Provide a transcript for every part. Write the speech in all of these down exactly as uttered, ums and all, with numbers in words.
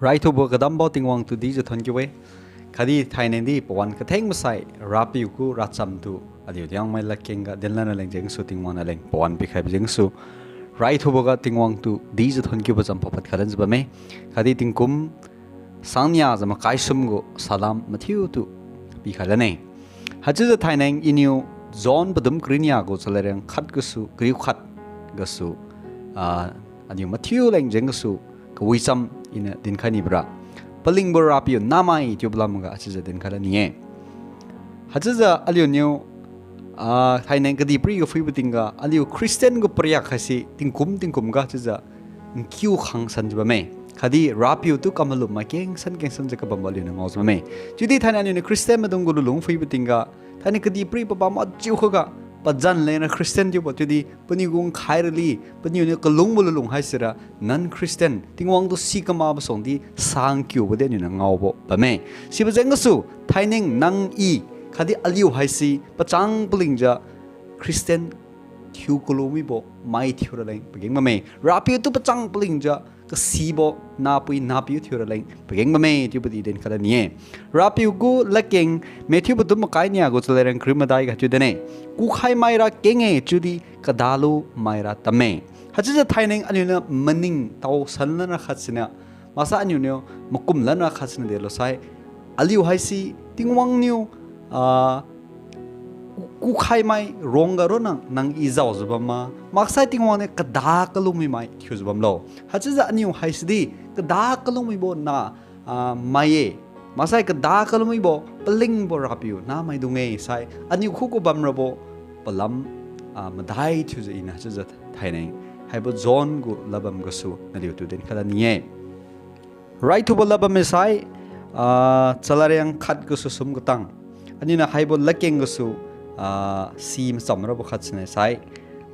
Raithubo kadambo Tingwang tu dijiu thonkiu-e. Khatdi thainai di pawan katheng masai Rapiu gu racham tu aliu Liangmai ladkeng ga dinlan raleng jengsu Tingwang niu leng pawan pikhaibo jengsu raithubo ga Tingwang tu dijiu thonkiubo cham papad khalanjiu bamme. Khatdi tingkum sangnia jiu makai sum gu salam mathiu tu pikhai lane. Haichiujiu thainai iniu John padum kariu nia gu chalareng khat gasu kariu khat gasu, ah, aliu mathiu leng jeng gasu kawicham iniu dinkhai nibo ra, palingbo Rapiu namai chiubo lamga haichiujiu dinkhai la ni-e. Haichiujiu aliuniu, ah, thainai kadihpiri ga phuibo tingga aliu Christian gu pariak haise tingkum tingkum ga chiujiu nkiu khang sanjiu bamme. Khatdi Rapiu tu kamalum mai kengsan kengsanjiu kabambo aliuniu ngaojiu bamme. Chiudi thainai aliuniu Christian maidung gu lulung phuibo tingga thainai kadihpiri pabam achiu khuga pazan leng ra Christian thiubo chiudi paniu gu nkhai rali paniuniu kalungbo lulung haisira non-Christian, Tingwang tu si kamakbo suangdi sang kiubo di aliuniu ngaobo bamme. Sibo jeng gasu thainai nang i khatdi aliu haise pachang palingjiu Christian thiu kalu mibo mai thiu raleng pageng bamme. Rapiu tu pachang palingjiu kasibo nahpui nahpiu thiu raleng pageng bamme chiubo di dinkhai la ni-e. Rapiu gu ladkeng Matthew padum makai nia gu chalareng kariu madai ga chiu dinne, kukhai maira keng-e chiudi kadalu maira tamme. Haichiujiu thainai aliuniu maningtao sanlan ra khat siniu, maksai aliuniu makumlan ra khat siniu delo sai, aliu haise Tingwang niu, ah, ku- kukhai mai rongga ronna nang i jaojiu bam ma, maksai Tingwang niu kada kalummi mai thiujiu bamlo. Haichiujiu aliu haise di kada kalummibo nah, ah, mai-e. Maksai kada kalummibo palingbo Rapiu nahmaidung-e sai aliu khuga bamrabo palam, ah, madai thiujiu iniu haichiujiu thainai haibo John gu ladbam gasu naliutu dinkhai la ni-e. Raithubo ladbam mi sai, ah, chalareng khat gasu sum katang. Aliuniu haibo ladkeng gasu, ah, si macham rabo khat siniu sai,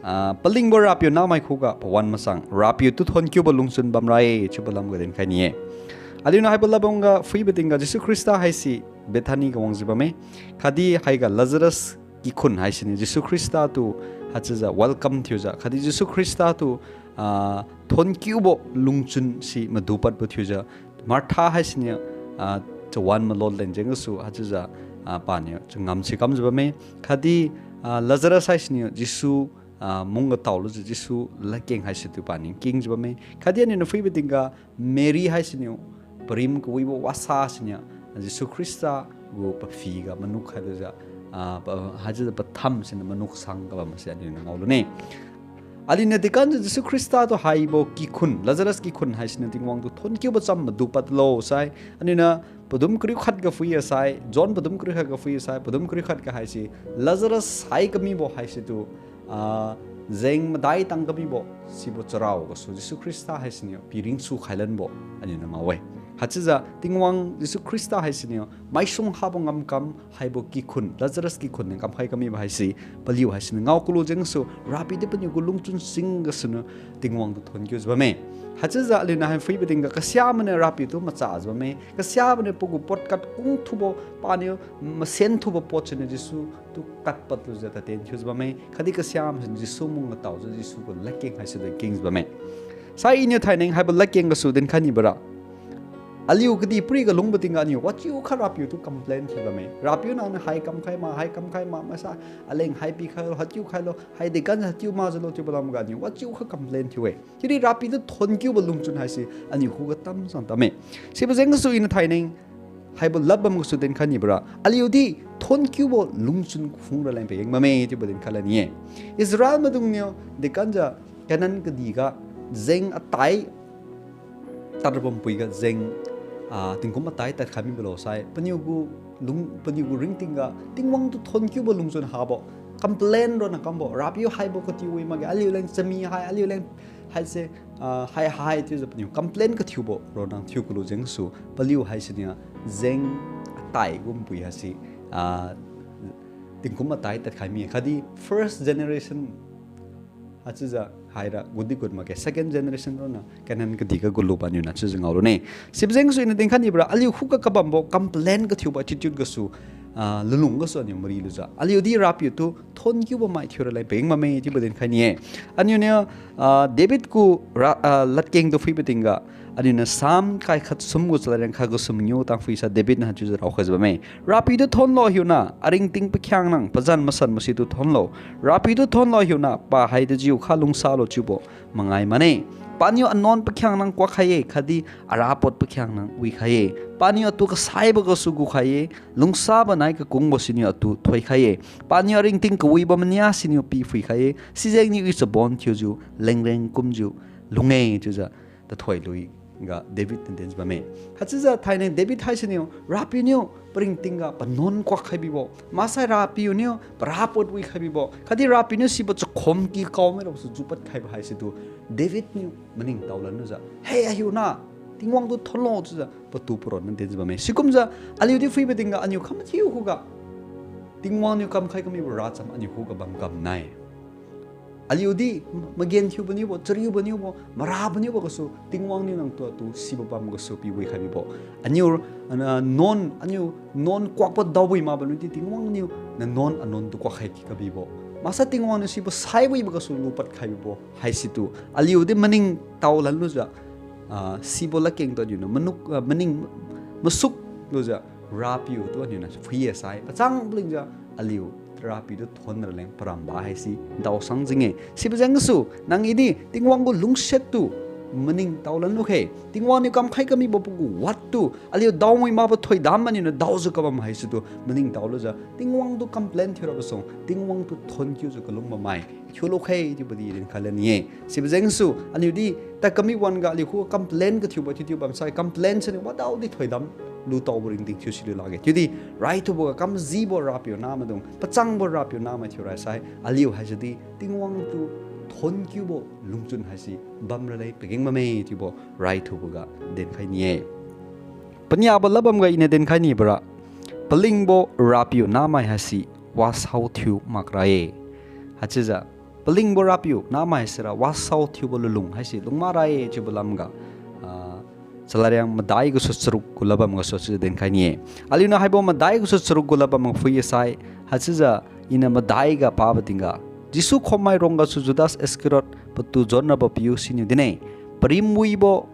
ah, palingbo Rapiu nahmai khuga pawan masang Rapiu tu thonkiubo lungchun bamra-e chiubo lamga dinkhai ni-e. Aliuniu haibo ladbam ga phuibo tingga Jesu Khrista haise Bethany ga wangjiu bamme. Khatdi haiga Lazarus kikhun haisiniu Jesu Khrista tu haichiujiu welcome thiujiu khatdi Jesu Khrista tu, ah, thonkiubo lungchun si madupadbo thiujiu Martha haisiniu, ah, chawan malot leng jeng gasu haichiujiu, ah, paniu changam si kamjiu bamme. Khatdi, ah, Lazarus haisiniu Jesu, ah, mungga taolujiu Jesu ladkeng haise tu paniu kengjiu bamme. Khatdi aliuniu phuibo tingga Mary haisiniu parim kawibo wasa siniu Jesu Khrista gu paphiga manuk khailujiu, ah, pa- haichiujiu patham siniu manuk sang kabam se aliuniu ngaolu ne. Aliuniu dekamjiu Jesu Khrista tu haibo kikhun, Lazarus kikhun haisiniu Tingwang tu thonkiubo cham madupad lo sai, aliuniu padum kariu khat ga phui-e sai, John padum kariu khat ga phui-e sai, padum kariu khat ga haise Lazarus hai kamibo haise tu, ah, jeng madai tang kamibo sibo charao gasu Jesu Khrista haisiniu piringsu khailanbo aliuniu ngao-e. Haichiujiu Tingwang Jesu Khrista haisiniu maisung habo ngamkam haibo kikhun, Lazarus kikhun leng kamkhai kamibo haise paliu haisiniu ngao kalu jengsu Rapiu di paniu gu lungchun sing gasuniu Tingwang tu thonkiujiu bamme. Haichiujiu aliuniu hai phuibo tingga kasiamaniu Rapiu tu machajiu bamme, kasiamaniu pagu pot kat kungthubo paniu masen thubo pot siniu Jesu tu katpadlujiu tatien thiujiu bamme. Khatdi kasiam siniu Jesu mungga taojiu Jesu gu ladkeng haise tu kengjiu bamme. Sai iniu thainai haibo ladkeng gasu dinkhai nibo ra, aliu kadihpiri ga lungbo tingga aliu wachiu kha Rapiu tu complain thiu bamme. Rapiu nangniu hai kamkhai ma, hai kamkhai ma, maksai aleng hai pikhailo, hachiu khailo, hai dekamjiu hachiu makjiulo chiubo lamga aliu wachiu kha complain thiu-e. Chiudi Rapiu tu thonkiubo lungchun haise aliu khuga tamsang tamme. Sibo jeng gasu iniu thainai haibo ladbam gasu dinkhai nibo ra, aliu di thonkiubo lungchun phung raleng pageng bamme chiubo dinkhai la ni-e. Israel maidungniu dekamjiu Canaan kadihga jeng atai tadra bampui ga jeng, ah, tingkum atai tadkhai mibo lo sai, paniu gu lung, paniu gu ringting ga Tingwang tu thonkiubo lungchun habo, complain ronna kambo, Rapiu haibo kathiu wi makge, aliu leng chami hai, aliu leng haise, ah, hai hai chiujiu paniu complain kathiubo ronna thiu kalu jengsu paliu haisiniu jeng atai gumpui haise, ah, tingkum atai tadkhai mi khatdi first generation haichiujiu haira gutdi gut makge, second generation ronna Canaan kadihga gulu paniu na chiujiu ngaolu ne. Sibo jeng gasu iniu dinkhai nibo ra aliu khuga kabambo complain kathiubo attitude gasu, ah, lunlung gasu aliu marilujiu aliu di Rapiu tu thonkiubo mai thiu raleng pageng bamme chiubo dinkhai ni-e. Aliuniu, ah, David gu ra, ah, ladkeng tu phuibo tingga, Aniu niu Psalm kai khat sum gu chalariang khat gu sum mangiu tang phuisa David niu haichiujiu raokhaijiu bamme. Rapiu tu thonlo hiuna, aringting pakhiangnang, pazan masanbo situ thonlo. Rapiu tu thonlo hiuna, pa haidungjiu kha lungsalo chiubo mangai mane. Paniu anuan pakhiangnang kuak khai-e, khatdi arapot pakhiangnang wi khai-e. Paniu atu kasaibo gasu gu khai-e, lungsabo nai kakungbo siniu atu thoikhai-e. Paniu aringting kawibo mania siniu pi phuikhai-e. Sijengniu I chabon thiujiu, lengreng kumjiu lung-e chiujiu, tathoi lui ga David niu dinjiu bamme. Haichiujiu thainai David haisiniu, Rapiu niu paringting ga panuan kuak khai bibo, maksai Rapiu niu parapot wi khai bibo, khatdi Rapiu niu sibo chakhomky kaomairabo su jupad khaibo haisitu, David niu maningtao lanlujiu, Hei, ahiuna, Tingwang tu thonlo chiujiu patu paronna dinjiu bamme. Sikumjiu, aliudi phuibo tingga aniu khamathiu khuga Tingwang niu kamkhai kamibo racham aniu khuga bam kam nai. Aliudi magenthiubo niubo, chariubo niubo, marabo niubo gasu, Tingwang niu nangtu atu sibo bam gasu piwi khai bibo. Aniu, ah, nuan, aniu nuan kuakbo daowi makbo niudi Tingwang niu nanuan anuan tu kuak khai kabibo. Maksai Tingwang niu sibo saiwibo gasu lupad khai bibo haisitu, aliudi maningtao lanlujiu, ah, sibo ladkeng tu aliuniu manuk, ah, maning masuk lujiu, Rapiu tu aliuniu phui-e sai, pachang palingjiu aliu Rapiu tu thon raleng paramba haise daosang jing-e. Sibo jeng gasu, nang I di Tingwang gu lungsiat tu maningtao lanlukhe. Tingwang niu kamkhai kamibo pagu word tu aliu daowi makbo thoidam aniuniu daojiu kabam haisitu maningtao lujiu, Tingwang tu complain thiurabo suang, Tingwang tu thonkiujiu kalung bammai thiulukhe chiubo di dinkhai lani-e. Sibo jeng gasu, aliudi tad kami wan-ga aliu khu complain kathiubo thiuthiu bamsai, complain siniu wadaodi thoidam lutaobo ringting thiu silu lakge. Chiudi raithuboga kamjibo Rapiu namaidung, pachangbo Rapiu namai thiu raisai, aliu haisidi Tingwang tu thonkiubo lungchun haise bam raleng pageng bamme chiubo raithuboga dinkhai ni-e. Paniabo ladbamga Iniu dinkhai nibora, palingbo Rapiu namai haise wasao thiu makra-e. Haichiujiu, palingbo Rapiu namai sira wasao thiubo lunlung haise lung makra-e chiubo lamga, ah, Chalariang madai gasu charuk gu ladbam gasu chiujiu dinkhai ni-e. Aliuniu haibo madai gasu charuk gu ladbam ga phui-e sai, haichiujiu Iniu madai ga pabo tingga, Jesu khummai rong gasu Judas Iscariot patu John rabo piu siniu din-e. Parimwibo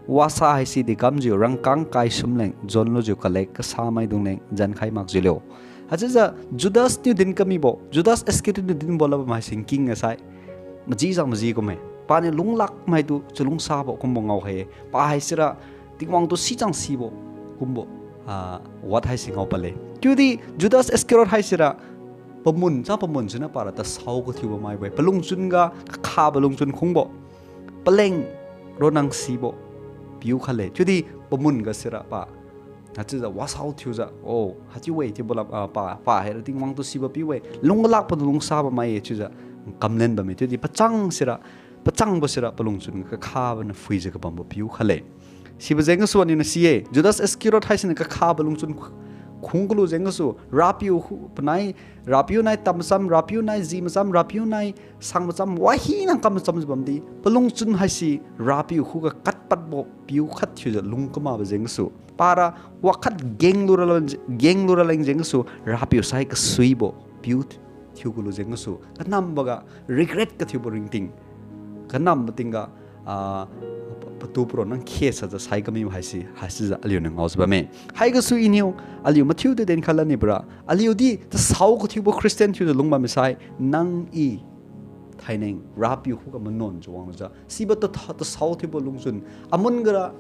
wasa haise dekamjiu rangkang kai sumleng John lujiu kalek kasamaidung leng jankhai makjiu liu. Haichiujiu Judas niu din kamibo, Judas Iscariot niu dinbo ladbam haise nking-e sai, maji jang maji kumme. Paniu lunglak maitu chalungsabo kumbo ngao hai-e. Pa haisira Tingwang tu sichang sibo kumbo, ah, word haise ngao pale. Chiudi Judas Iscariot haisira pamun, cha pamun siniu para tasao kathiubo maibo-e. Palungchun ga kakhabo lungchun khungbo. Paleng ronang sibo piu khatle. Chiudi pamun ga sira pa haichiujiu wasao thiujiu, oh, haichiu-e chiubo lam, ah, pa, pa haira Tingwang tu sibo piu-e. Lungkalakbo tu lungsabo mai-e chiujiu kamlen bamme. Chiudi pachang sira, pachangbo sira palungchun kakhabo niu phuijiu kabambo piu khatle. Sibo jeng gasu aniuniu si-e, Judas Iscariot haisiniu kakhabo lungchun khung kalu jeng gasu, Rapiu khu panai, Rapiu nai tam macham, Rapiu nai ji macham, Rapiu nai sang macham, wahina kam machamjiu bamdi, palungchun haise Rapiu khuga katpadbo piu khat thiujiu lung kamakbo jeng gasu, para wakhat genglu raleng, genglu raleng jeng gasu, Rapiu sai kasuibo piu thiu kalu jeng gasu, kanamboga regret kathiubo ringting, kanambo tingga, ah, patu paronna nkhe sajiu sai kamibo haise, haisijiu aliuniu ngaojiu bamme. Haigasu Iniu aliu mathiutu dinkhai lanibora, aliudi tasao kathiubo Christian thiujiu lungbamme sai, nang I thaineng Rapiu khuga manuanjiu wanglujiu, sibo ta, tasao thiubo lungchun, amun gara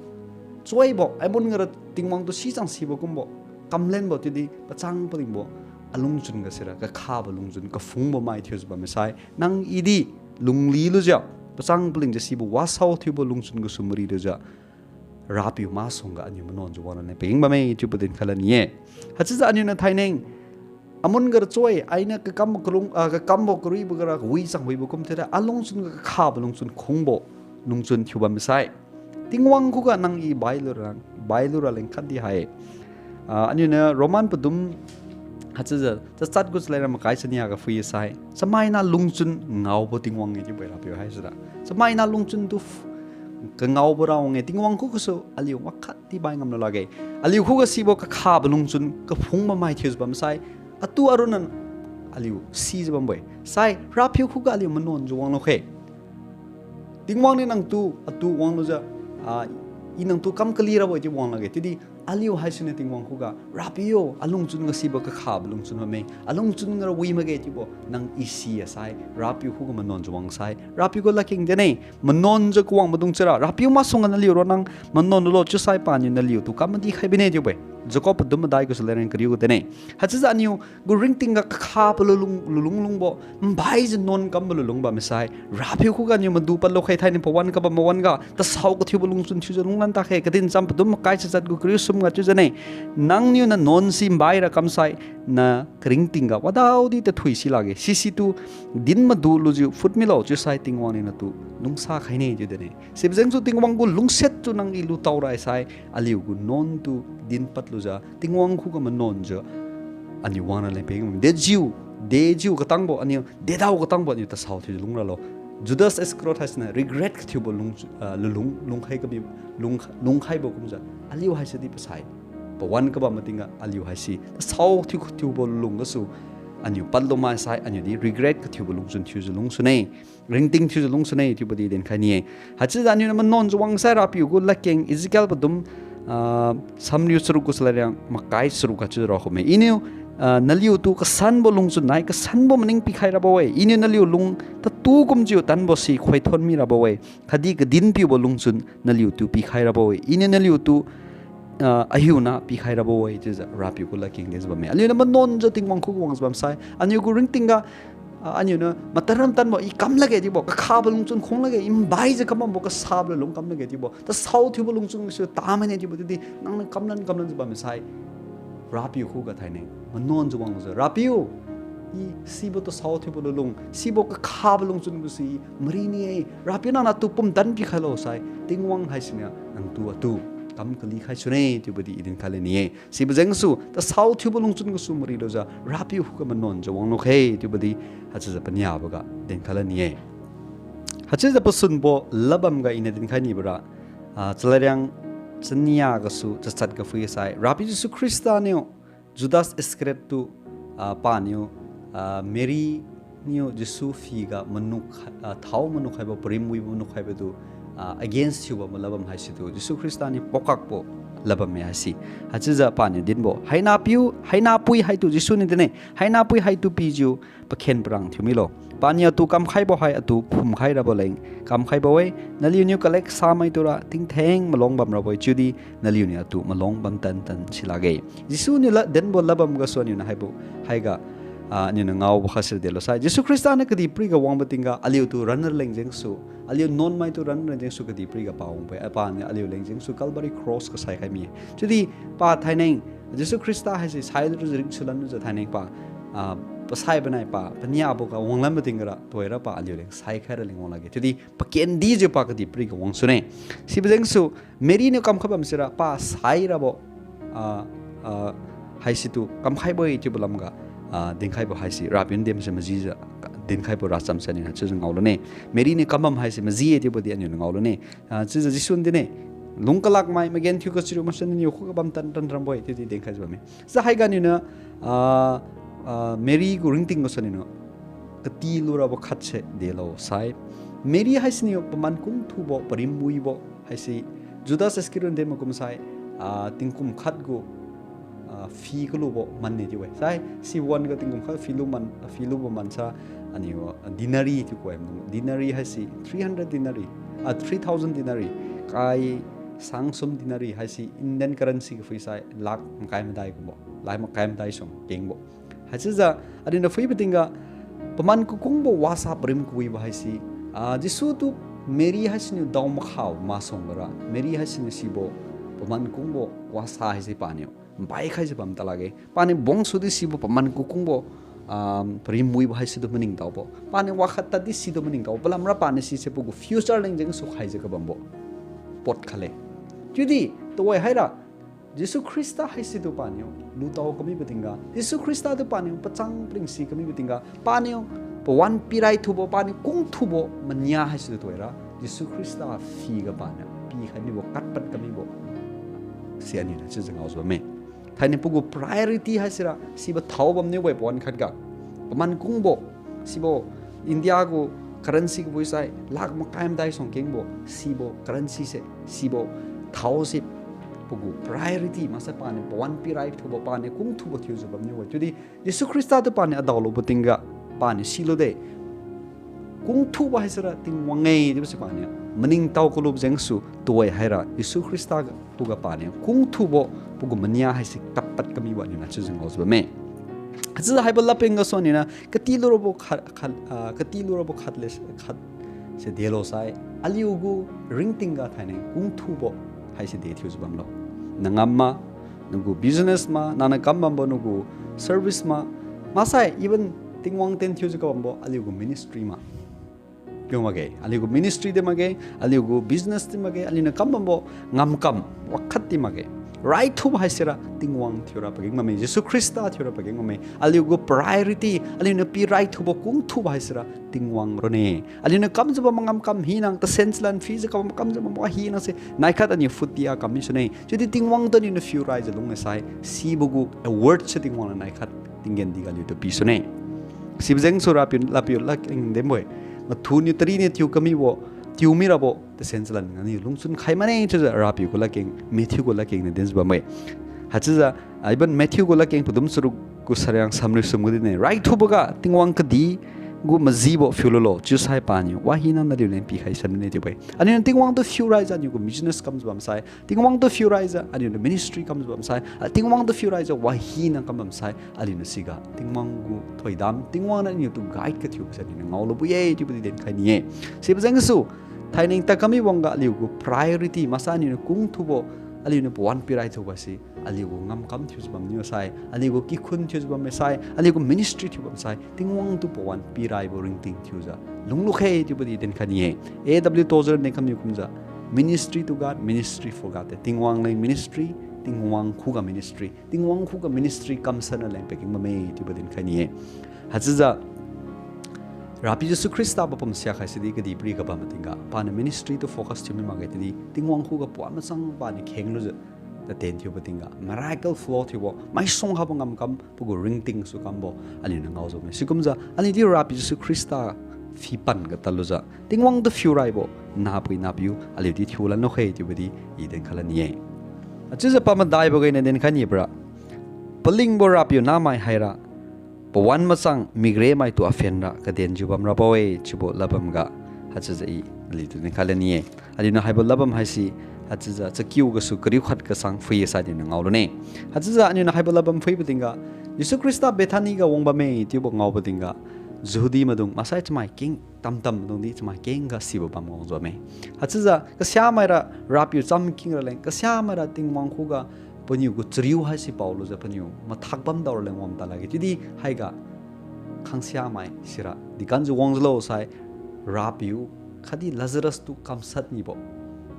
choibo, amun gara Tingwang tu sichang sibo kumbo, kamlenbo chiudi pachang palingbo alungchun ga sira kakhabo lungchun kaphungbo mai thiujiu bamme sai, nang I di lunglilujiu, pachang palingjiu sibo wasao thiubo lungchun gasu marilujiu, Rapiu masuangga aniu manuanjiu wanglan pageng bamme chiubo dinkhai lani-e. Haichiujiu aniuniu thaineng amun gara choi, ainiu kakambo kalung, ah, kakambo karuibo gara kawichang wibo kum thiura alungchun ga kakhabo lungchun khungbo lungchun thiu bamme sai, Tingwang khuga nang I bailu ra, bailu raleng khatdi hai. Ah, aniuniu Roman padum haichiujiu chachat gu chalariang makai chania ga phui-e sai, chamaina lungchun ngaobo Tingwang-e chiubo Rapiu haisira. Chamaina lungchun tu kangaobo rawang-e, Tingwang khugasu aliu wakhatdi bai ngamlu lakge. Aliu khuga sibo kakhabo lungchun kaphungbo mai thiujiu bamsai, atu aronna aliu sijiu bambo-e. Sai Rapiu khuga aliu manuanjiu wanglukhe. Tingwang niu nangtu atu wanglujiu, ah, I nangtu kam kali rabo-e chiu wang lakge. Chiudi aliu haisiniu Tingwang khuga, Rapiu yo, alungchun ga sibo kakhabo lungchun bamme. Alungchun ga ra wi makge chiubo nang i si asai, Rapiu khuga manuanjiu wangsai, Rapiu gu ladkeng dinne. Manuanjiu kawang maidung chiura, Rapiu masuangga naliu ronna manuan lulo chiusai paniu naliutu kam madikhai bine chiubo-e. Jacob padum madai gu chalad riang kariu gu dinne. Haichiujiu aniu gu ringting ga kakhabo lulung, lulung lungbo, mbaijiu nuan kambo lulung bammai sai, Rapiu khuga aniu madu padlu khai thainai pawan kabam mawan ga, tasao kathiubo lungchun thiujiu lunglan takhe, kadin cham padum makai chachat gu kariu sum ga chiujiu ne. Nangniu nanuan si mbai ra kamsai, na karingting ga wadaodi tathui si lakge. Sisitu din madu lujiu phut milo chiusai Tingwang niu natu lungsa khaine chiu dinne. Sibojengsu Tingwang gu lungsiat tu nang i lutao rai sai, aliu gu nuan tu din padlujiu, Tingwang khuga manuanjiu aniu wangra leng peng. Dejiu, dejiu katangbo aniu, dedao katangbo aniu tasao thiujiu lungralo. Judas Iscariot haisiniu regret kathiubo lung, ah, lulung, lungkhai kami, lung, lungkhaibo kumjiu, aliu haisi di pasai. Pawan kabam mating ga aliu haise tasao thiu kathiubo lung gasu, aniu padlu mai sai, aniu di regret kathiubo lungchun thiujiu lungsune. Ringting thiujiu lungsune chiubo di dinkhai ni-e. Haichiujiu aniu niu manuanjiu wangsai Rapiu gu ladkeng Ezekiel padum, ah, samriu charuk gu chalad riang makai charuk ga chiu raokhume. Iniu, ah, naliutu kasanbo lungchun nai kasanbo maning pikhai rabo-e. Iniu naliu lung tatu kumjiu tanbo si khoithon mi rabo-e. Khatdi kadin piubo lungchun naliutu pikhai rabo-e. Iniu naliutu, ah, ahiuna pikhai rabo-e chiujiu Rapiu gu ladkeng dinjiu bamme. Aliu niu manuanjiu Tingwang khuga wangjiu bamsai, aniu gu ringting ga, ah, aniu niu mataram tanbo, i kam lakge chiubo, kakhabo lungchun khung lakge, i mbaijiu kambambo, kasabo lulung kam lakge chiubo, tasao thiubo lungchun gasu tamaine chiubo, chiudi nangniu kamlan kamlanjiu bamsai, Rapiu khuga thainai manuanjiu wangjiu, Rapiu, i sibo tasao thiubo lulung, sibo kakhabo lungchun gasu i mari ni-e, Rapiu nangniu atu pumtan pikhailo sai, Tingwang haisiniu nangtu atu kam kali khai sune chiubo di i dinkhai lan ni-e. Sibojengsu tasao thiubo lungchun gasu marilujiu Rapiu khuga manuanjiu wanglu khe chiubo di haichiujiu paniaboga dinkhai lan ni-e. Haichiujiu pasunbo ladbam ga iniu dinkhai nibo ra, ah, chalad riang chania gasu chachat ga phuisai, Rapiu Jesu Khrista niu Judas Iscariot tu, ah, paniu, ah, Mary niu Jesu phiga manuk, ah, thao manuk khaibo, parim wibo manuk khaibo tu, ah, against thiubambo ladbam haisitu Jesu Khrista niu pakakbo ladbamme haise. Haichiujiu paniu dinbo, hainapiu, hainapui haitu Jesu niu dinne, hainapui haitu pijiu pakhen parang thiu milo. Paniu atu kamkhaibo hai atu phumkhai rabo leng kamkhaibo-e, naliuniu kaleksamai tura tingtheng maluang bamrabo-e, chiudi naliuniu atu maluang bamtan tan silakge. Jesu niu la dinbo ladbam gasu aniu niu haibo, haiga, ah, aniu niu ngaobo khatsira delo sai, Jesu Khrista niu kadihpiriga wangbo tingga aliutu ranra leng jengsu, aliu nuanmaitu ranra leng jengsu kadihpiriga pa wangbo-e, ah, paniu aliu leng jengsu Calvary Cross ga saikhai mi-e. Chiudi pa thainai Jesu Khrista haise sailujiu ringsulanlujiu thainai pa, ah, pasai banai pa paniaboga wanglan mating gara tuhoira pa aliu leng saikhai raleng wang lakge. Chiudi pakendijiu pa kadihpiriga wangsune. Sibojengsu Mary niu kamkhai bam sira pa sairabo, ah, ah, haisitu kamkhaibo-e chiubo lamga, ah, dinkhaibo haise Rapiu niu dinbose majijiu dinkhaibo racham se aniu niu chiujiu ngaolune. Mary niu kambam haise maji-e chiubo di aniu niu ngaolune. Ah, chiujiu Jesu niu dinne, lung kalakmai magenthiu kachariu masan niu khuga bamtan tan rambo-e chiudi dinkhaijiu bamme. Sa haiga niu niu, ah, ah, Mary gu ringting gasu niu niu kati lurabo khatse delo sai, Mary haisiniu paman kungthubo, parim wibo haise, Judas Iscariot dinbo kumsai, ah, tingkum khat gu, ah, phi kalubo man-e chiu-e. Sai, siwan ga tingkum khat philu man, philubo mansa, aniu, ah, denarius thiu ku-e, denarius haise three hundred denarius, ah, three thousand denarius, kai sang sum denarius haise Indian currency ga phuisai lakh makai madai kumbo, lakh makai madai sum kengbo. Haichiujiu, aliuniu phuibo tingga, paman kakungbo wasa parim kawibo haise, ah, Jesu tu Mary haisiniu dao makhao masuang gara, Mary haisiniu sibo paman kungbo wasa haise paniu bai khaijiu bam talakge. Paniu bungsudi sibo paman kakungbo, ah, parim wibo haisitu maningtaobo, paniu wakhat tadi situ maningtaobo, palamra paniu sise pagu future leng jengsu khaijiu kabambo pot khatle. Chiudi, tuhoi haira, Jesu Khrista haisitu paniu lutao kamibo tingga, Jesu Khrista tu paniu pachang paringsi kamibo tingga, paniu pawan pirai thubo, paniu kungthubo mania haisitu tuhoira, Jesu Khrista phiga paniu pikhai mibo katpad kamibo si aniu niu chiujiu ngaojiu bamme. Thainai pagu priority haisira sibo thao bamniubo-e pawan khatga. Paman kungbo, sibo India gu currency ga phuisai lakh makai madai suang kengbo, sibo currency se, sibo thaose pagu priority maksai paniu pawan pirai thubo paniu kungthubo thiujiu bamniu-e. Chiudi Jesu Khrista tu paniu adaolubo tingga paniu silude. Kungthubo haisira Tingwang-e chiubo si paniu maningtao kalubo jengsu tuoi haira Jesu Khrista khuga paniu kungthubo pagu mania haise kapad kamibo aliuniu chiujiu ngaojiu bamme. Haichiujiu haibo ladpeng gasu aliuniu katilu rabo khat, khat, ah, katilu rabo khat le khat se delo sai, aliugu ringtingga thainai kungthubo haise de thiujiu bamlo. Nangam ma, nagu business ma, nangniu kam bambo nagu service ma, maksai even Tingwang ten thiujiu kabambo aliugu ministry ma piu makge, aliugu ministry di makge, aliugu business di makge, aliuniu kam bambo ngamkam wakhat di makge. Raithubo haisira Tingwang thiura pageng bamme, Jesu Khrista thiura pageng bamme. Aliugu priority, aliuniu pi raithubo kungthubo haisira Tingwang rone. Aliuniu kamjiu bam mangamkam hina, tasen chalan phijiu kam kamjiu bam wahinase naikhat aliu phutdi a kam misune. Chiudi Tingwang tu aliuniu phiu raijiu lung-e sai, sibo gu award se Tingwang niu naikhat tinggen diga aliutu pisune. Sibo jengsu Rapiu, Rapiu ladkeng dinbo-e. Mathuniu tariniu tiu kamibo, tiu mirabo tasen chalan ganiu lungchun khai mane chiujiu Rapiu gu ladkeng, Matthew gu ladkeng niu dinjiu bamme. Haichiujiu, ah, even Matthew gu ladkeng padum charuk gu sariang samriu sum gu dinne. Raithuboga Tingwang kadih gu majibo phiu lulo, chiusai paniu wahina naliu leng pikhai sanne chiu-e. Aliuniu Tingwang tu phiu raijiu aliugu business kamjiu bamsai, Tingwang tu phiu raijiu aliuniu ministry kamjiu bamsai, ah, Tingwang tu phiu raijiu wahina kam bamsai, aliuniu siga Tingwang gu thoidam, Tingwang niu aliutu guide kathiubo se aliuniu ngaolubo-e chiubo di dinkhai ni-e. Sibo jengsu, thainai tad kami wangga aliugu priority maksai aliuniu kungthubo, aliuniu pawan pi raithubo se aliugu ngamkam thiujiu bamniu sai, aliugu kikhun thiujiu bamme sai, aliugu ministry thiu bamsai, Tingwang tu pawan pi raibo ringting thiujiu lunglu khe chiubo di dinkhai ni-e. A W Tozer niu din kamiu kumjiu, ministry to God, ministry for God-e. Tingwang leng ministry, Tingwang khuga ministry, Tingwang khuga ministry kamshat raleng pageng bamme chiubo dinkhai ni-e. Haichiujiu Rapiu Jesu Khrista papum siakhai sidi kadihpiri ga bambo tingga paniu ministry tu focus thiu mi makge chiudi Tingwang khuga pawan machang paniu khenglujiu taten thiubo tingga miracle flow thiubo, maisuang habo ngamkam pagu ringting gasu kambo aliuniu ngaojiu bamme. Sikumjiu aliudi Rapiu Jesu Khrista phipan ga tadlujiu Tingwang tu phiu raibo nahpui nahpiu aliudi thiulan lukhe chiubo di i dinkhai lan ni-e. Haichiujiu pamadaibo gena dinkhai nibora, palingbo Rapiu namai haira pawan machang mikremaitu aphenra kadenjiu bamrabo-e chiubo ladbam ga, haichiujiu i aliutu dinkhai lan ni-e. Aliuniu haibo ladbam haise, haichiujiu chakiu gasu kariu khat kasang phui-e sai aliuniu ngaolune. Haichiujiu aliuniu haibo ladbam phuibo tingga, Jesu Khrista Bethany ga wang bamme chiubo ngaobo tingga, Jehudi maidung maksai chamai keng tamtam maidungdi chamai kengga sibo bam wangjiu bamme. Haichiujiu kasiamaira Rapiu chamking raleng, kasiamaira Tingwang khuga paniu gu chariu haise paolujiu paniu mathak bamdao raleng wang ta lakge. Chiudi haiga khangsiamai sira dikanjiu wangjiulo sai, Rapiu khatdi Lazarus tu kamshat nibo,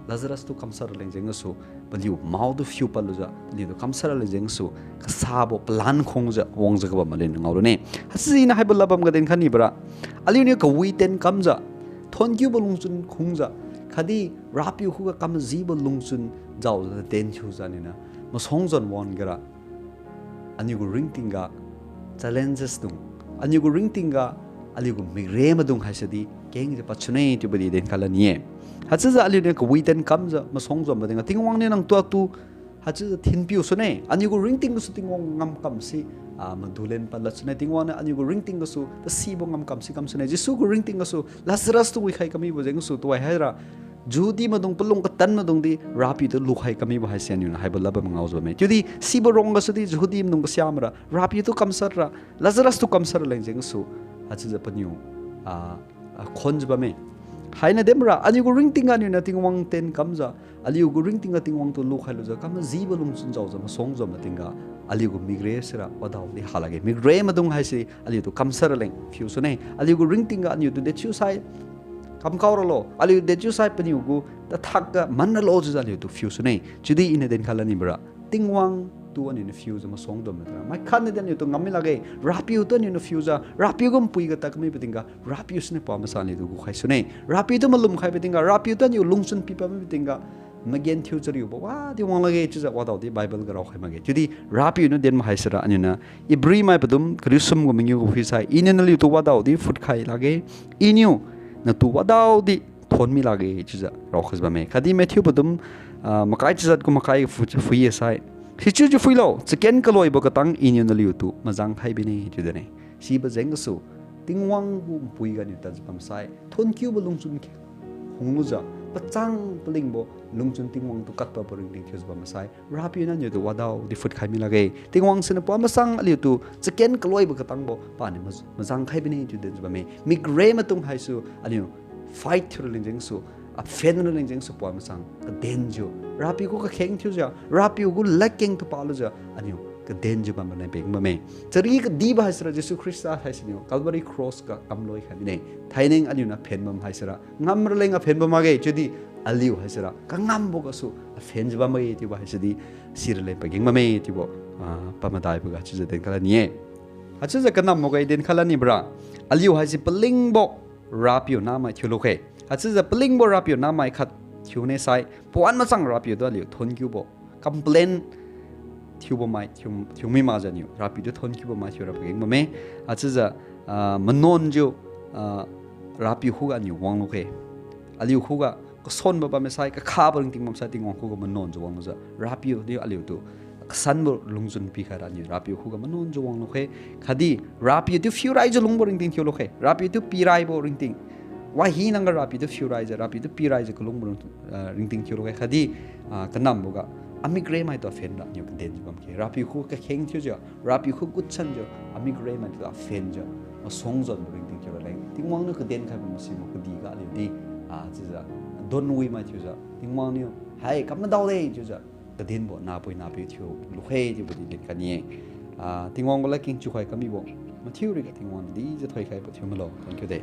Lazarus tu kamshat raleng jeng gasu paliu maotu phiu padlujiu paliutu kamshat raleng jeng gasu kasabo palan khungjiu wangjiu kabam aliuniu ngaolune. Haichiujiu iniu haibo ladbam ga dinkhai nibora, aliuniu kawi ten kamjiu, thonkiubo lungchun khungjiu, khatdi Rapiu khuga kamajibo lungchun jaojiu ten thiujiu aliuniu masuang jon wan gara, aliugu ringtingga challenges dung, aliugu ringtingga aliugu mikre maidung haise di kengjiu padsune chiubo di dinkhai lan ni-e. Haichiujiu aliuniu kawi ten kamjiu masuang jonbo tingga Tingwang niu nangtu atu haichiujiu thinpiu sune, aliugu ringting gasu Tingwang ngamkam si, ah, madulen padlad sune, Tingwang niu aliugu ringting gasu tasibo ngamkam si kam sune, Jesu gu ringting gasu Lazarus tu wikhai kamibo jeng gasu tuwai haira Jehudi maidung palung katan maidungdi Rapiu tu lukhai kamibo haise aliuniu haibo ladbam ngaojiu bamme. Chiudi sibo rong gasudi Jehudi maidung kasiamaira Rapiu tu kamshat ra, Lazarus tu kamshat raleng jeng gasu, haichiujiu paniu, ah, ah, khonjiu bamme. Haina dinbora, aliugu ringtingga aliuniu Tingwang ten kamjiu, aliugu ringtingga Tingwang tu lukhai lujiu kamajibo lungchun jaojiu masuang jonbo tingga, aliugu mikre sira wadaodi halakge. Mikre maidung haise aliutu kamshat raleng phiu sune. Aliugu ringtingga aliutu dechiusai kamkao ralo, aliu dechiusai paniu gu tathakga man ralo chiujiu aliutu phiu sune. Chiudi iniu dinkhai lan nibora, Tingwang tu aliuniu phiujiu masuang jonbo tingga maikhatnadi aliutu ngam mi lakge. Rapiu tu aliuniu phiujiu, Rapiu gu npui ga tad kamibo tingga Rapiu siniu pamasa aliutu gukhai sune. Rapiu tu malumkhaibo tingga, Rapiu tu aliu lungchun pipad mibo tingga, magenthiu chariubo wadi wang lakge chiujiu wadaodi Bible ga raokhai makge. Chiudi Rapiu niu dinbo haisira aliuniu Ibri mai padum kariu sum gu mangiu gu phuisai, Iniu naliutu wadaodi phutkhai lakge, Iniu natu wadaodi thon mi lakge chiujiu raokhaijiu bamme. Khatdi Matthew padum ah, makai chijat gu makai phu-, phui ye sai. Sichiujiu phuilo, chaken kaloibo katang Iniu naliutu majang khai bine chiu dinne. Sibo jeng gasu, Tingwang gu npui ga niu tadjiu bam sai, thonkiubo lungchun khunglujiu, pachang palingbo lungchun Tingwang tu katpadbo ringting thiujiu bam sai, Rapiu naniutu wadaodi phut khai mi lakge. Tingwang siniu pa masang aliutu chaken kaloibo katangbo paniu maj-, majang khai bine chiu dinjiu bamme. Migrate maidung haise aliu fight thiu raleng jengsu, aphen raleng jengsu pa masang kadenjiu, Rapiu gu kakheng thiujiu, Rapiu gu ladkeng tu palujiu, aliu kadenjiu bam raleng peng bamme. Chari kadibo haisira Jesu Khrista haisiniu Calvary Cross ga kamloi khai mine. Thaineng aliuniu aphen bam haisira ngam raleng aphen bam makge, chiudi aliu haisira kangambo gasu aphenjiu bam makge chiubo haisidi si raleng pageng bamme chiubo, ah, pamadaibo ga chiujiu denkhalan ni-e. Haichiujiu kanambo ga denkhalan ni bora, aliu haise palingbo Rapiu namai thiulu khe. Haichiujiu palingbo Rapiu namai khat thiune sai, pawan machang Rapiu tu aliu thonkiubo complain thiubo mai thiu, thiumi makjiu niu Rapiu tu thonkiubo mai thiura pageng bamme. Haichiujiu, ah, manonjiu, ah, Rapiu khuga niu wanglu khe. Aliu khuga kasonbo bam sai, kakhabo ringting bam sai, Tingwang khuga manonjiu wanglujiu, Rapiu niu aliutu kasanbo lungchun pikhai ra niu Rapiu khuga manonjiu wanglu khe. Khatdi Rapiu tu phiuraijiu lungbo ringting thiulu khe. Rapiu tu piraibo ringting. Wahina ga Rapiu tu phiuraijiu, Rapiu tu piraijiu kalungbo ring-, ah, ringting thiulu khe. Khatdi, ah, kanambo ga amikre maitu aphen ra niu kadenjiu bam khe. Rapiu khu kakheng thiujiu, Rapiu khu gutsanjiu, amikre maitu aphenjiu, masuang jonbo ringting thiu raleng Tingwang niu kadenkhaibo masibo kadihga aliudi, ah, chiujiu donwi mai thiujiu, Tingwang niu hai kamadao de chiujiu, kadenbo nahpui nahpiu thiulu khe chiubo di denkhalan ni-e. Ah, Tingwang gu ladkeng chiukhai kamibo mathiu riga Tingwang dijiu thoikhaibo thiu milo. Thank you de.